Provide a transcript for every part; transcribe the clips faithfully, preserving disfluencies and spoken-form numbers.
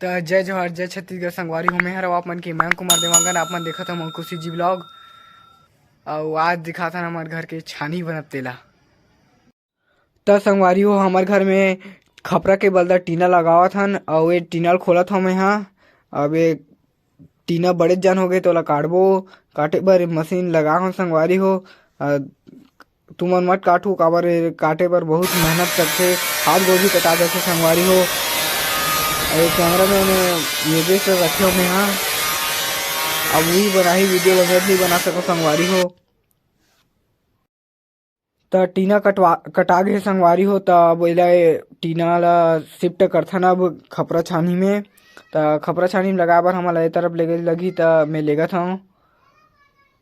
त जय जोहार, जय छत्तीसगढ़ संगवारी हो। मैं हर आप मन के मयंक कुमार देवांगन, आप मन देखत हो मंकुशी जी vlog। अउ आज दिखाथन हमर घर के छानी बनत तेला। त संगवारी हो, हमर घर में खपरा के बलदा टीना लगावत हन, अउ ये टीना ल खोलत हव मैं हा। अब ये टीना बड़े जान हो गए, तोला काटबो, काटे बर मशीन लगा हव संगवारी हो। अ, तुमन मत काटू, काबर ये काटे बर बहुत मेहनत करथे, हाथ गोड़ भी कटा जाथे संगवारी हो। अउ ये कैमरा में ये बेस रखे हो मैं हा, अब वही बनाही वीडियो, वगैरह नहीं बना सको संगवारी हो। त टीना कटवा, कटा गे संगवारी हो, त अब एला, टीना ला शिफ्ट करथन अब खपरा छानी में। त खपरा छानी में लगाए बर हमन ला ए तरफ लेगे लगही, त मैं लेगत हव।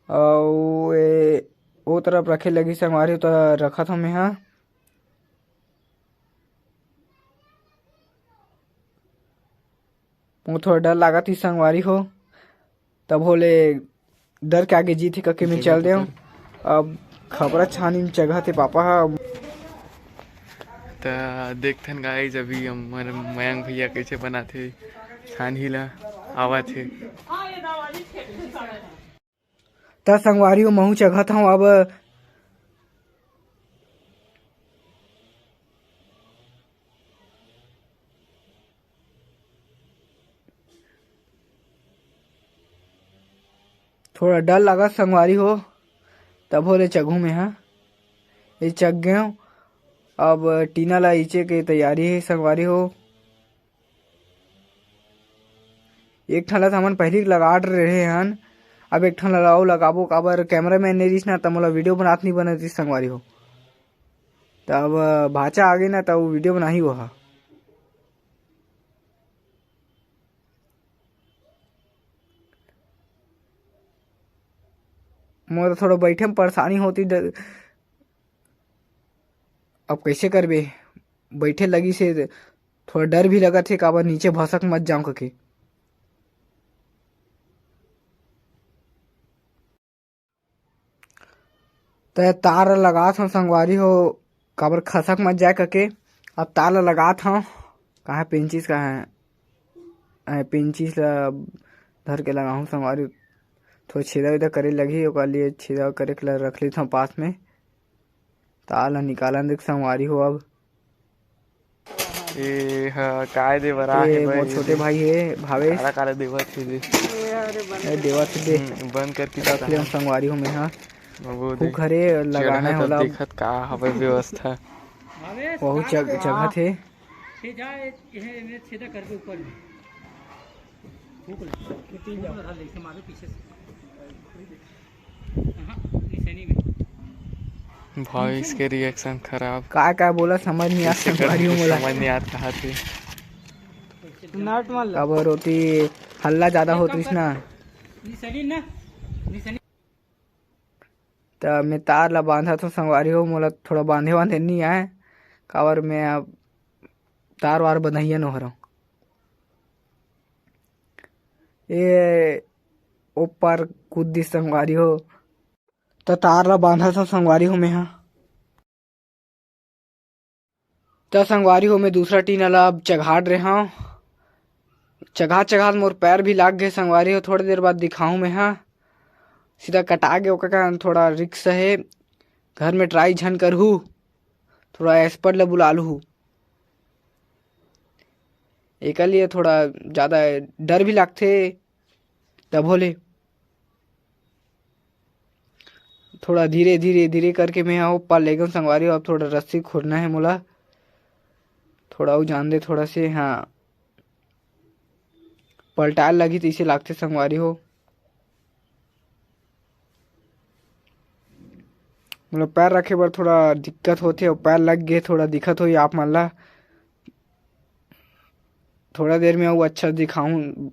अउ ए, ओ तरफ रखे लगही संगवारी हो, त रखत हव मैं हा। मोर थोड़ा डर लागत ही संगवारी हो, तब होले डर के आगे जीत ही कके मैं चल देव। अब खपरा छानी में चघत हे पापा ह। त देखथन गाइस, अभी हमर मयंक भैया कैसे बनाथे छानी ला, आवत हे। त संगवारी हो, महू चघत हव अब। थोड़ा डर लगा संगवारी हो, तभो ले चघू में हा। ये चघ गयो। अब टीना ला इचे के तैयारी हे संगवारी हो। एक ठन ला त हमन पहिली लगा रहे हन, अब एक ठन ला अउ लगाबो, काबर कैमरा मैन नहीं रिस ना, त मोला वीडियो बनात नहीं बनत रिस संगवारी हो। त अब भाचा आगे ना, त वो वीडियो बनाही वो हा। मोर थोड़ा बैठे में परेशानी होती द-, अब कैसे करबे, बैठे लगी से थोड़ा डर भी लगत हे, काबर नीचे भसक मत जाऊं कके। त तार ल लगात हव संगवारी हो, काबर खसक मत जाए कके। अब तार ल लगात हव, कहाँ पेंचिस, कहाँ ए, पेंचिस ल धर के लगाहूँ संगवारी। थोड़ा छेदा वेदा करे लगही, ओकर लिए छेदा करे के ल रख लेथव पास में। तार ल निकालन देख संगवारी हो अब। ए ह काय देवर आ हे ए, भाई, मोर छोटे भाई हे भावेश। काला काला देवत हे दे। ए, देवत हे दे। हम्म, बंद करके रख ले संगवारी हो मैं हा। वो दे। भूख हरे, लगाना है चढ़त, अब होला। देखत का हवे व्यवस्था। बहुत चघ-, चघत हे। छेदा करके ऊपर में। भूख लगा। भूख लगा, लेके मारो पीछे से। हाँ, निशानी में। भावेश के reaction खराब। का, का बोला, समझ नहीं आता कैसे कर संगवारी हो मोला। समझ नहीं आता कहा थे। नट मत लगा। काबर ओती हल्ला ज्यादा होत रिस ना। निशानी ना, निशानी। त मैं तार ला बांधत हव संगवारी हो, मोला थोड़ा बांधे वांधे नहीं आए, काबर मैं अब तार वार बंधइया नो हरव। ए ऊपर कूद दिस संगवारी हो। त तार ला बांधत हव संगवारी हो मेहा। त संगवारी हो, मैं दूसरा टीना ला अब चघाट रहे हव। चघात चघात मोर पैर भी लाग गए संगवारी हो। थोड़ी देर बाद दिखाहूँ मैं हा। सीधा कटा गए, ओकर कारण थोड़ा रिस्क हे। घर में ट्राई झन करहू, थोड़ा एक्सपर्ट ला बुला लूहू। एकर लिए थोड़ा ज़्यादा डर भी लागथे, तभो ले थोड़ा धीरे, धीरे, धीरे करके मैं हा ओ पार लेगेंव संगवारी हो। अब थोड़ा रस्सी खोरना हे मोला, थोड़ा अउ जान दे थोड़ा से, हाँ, पलटाए लगही तइसे लागथे संगवारी हो। मतलब पैर रखे बर थोड़ा दिक्कत होथे, अउ पैर लग गे, थोड़ा दिक्कत होही आप मन ला। थोड़ा देर में अउ अच्छा दिखाहूँ,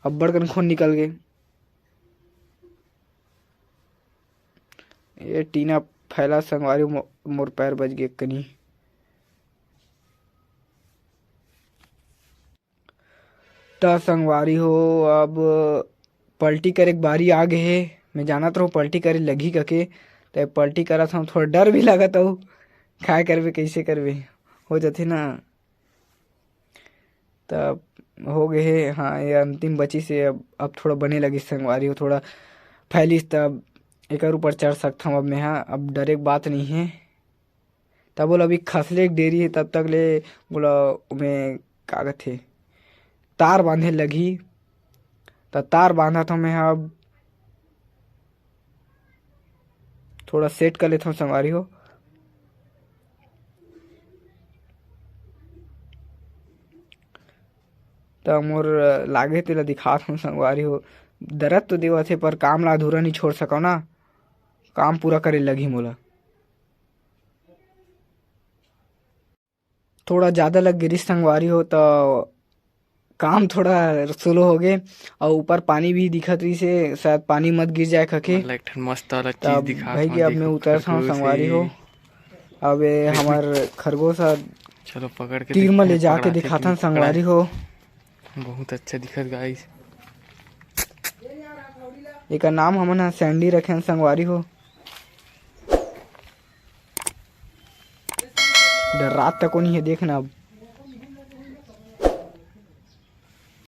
अब्बड़ कन खून निकल गे। ये टीना फैला संगवारी मो-, मोर पैर बज गे कनी। त संगवारी हो, अब पलटी करे के बारी आ गे हे। मैं जानत रहूँ पलटी करे लगही कके, त पलटी करत हूँ, थोड़ा डर भी लगत हूँ। काय करबे, कैसे करबे, हो जाथे ना। तब हो गए हे। हाँ, ये अंतिम बचिस हे। अब, अब थोड़ा बने लगिस संगवारी हो, थोड़ा फैलिस, तब एकर ऊपर चढ़ सकथंव अब मैं हा। अब डरे के बात नहीं हे। तब ओला अभी खसले के देरी हे, तब तक ले ओला ओमे, का कथे, तार बांधे लगही। त तार बांधत हंव मैं हा। अब थोड़ा सेट कर लेथंव संगवारी हो। त मोर लागे तेला दिखात हंव संगवारी हो। दरद तो देवत हे, पर काम ला अधूरा नहीं छोड़ सकंव ना, काम पूरा करे लगही मोला। थोड़ा ज़्यादा लग गिरिस संगवारी हो, त काम थोड़ा स्लो हो गे। अउ ऊपर पानी भी दिखत रहिस हे, शायद पानी मत गिर जाए कहिके। मतलब एक ठन मस्त वाला चीज तब दिखात भाई हंव, के अब मैं देखो, उतरत हंव खरगोश संगवारी हे। हो। अब ये खरगोश हमर खरगोश ह चलो पकड़ के तीर म देखते ले हैं, जाके पकड़ाते दिखाथन कि नहीं संगवारी पकड़ाए। हो। बहुत अच्छा दिखत गाइस। एकर नाम हमन ह सैंडी रखे हन संगवारी हो। डर्रात तको नहीं हे, देखना अब।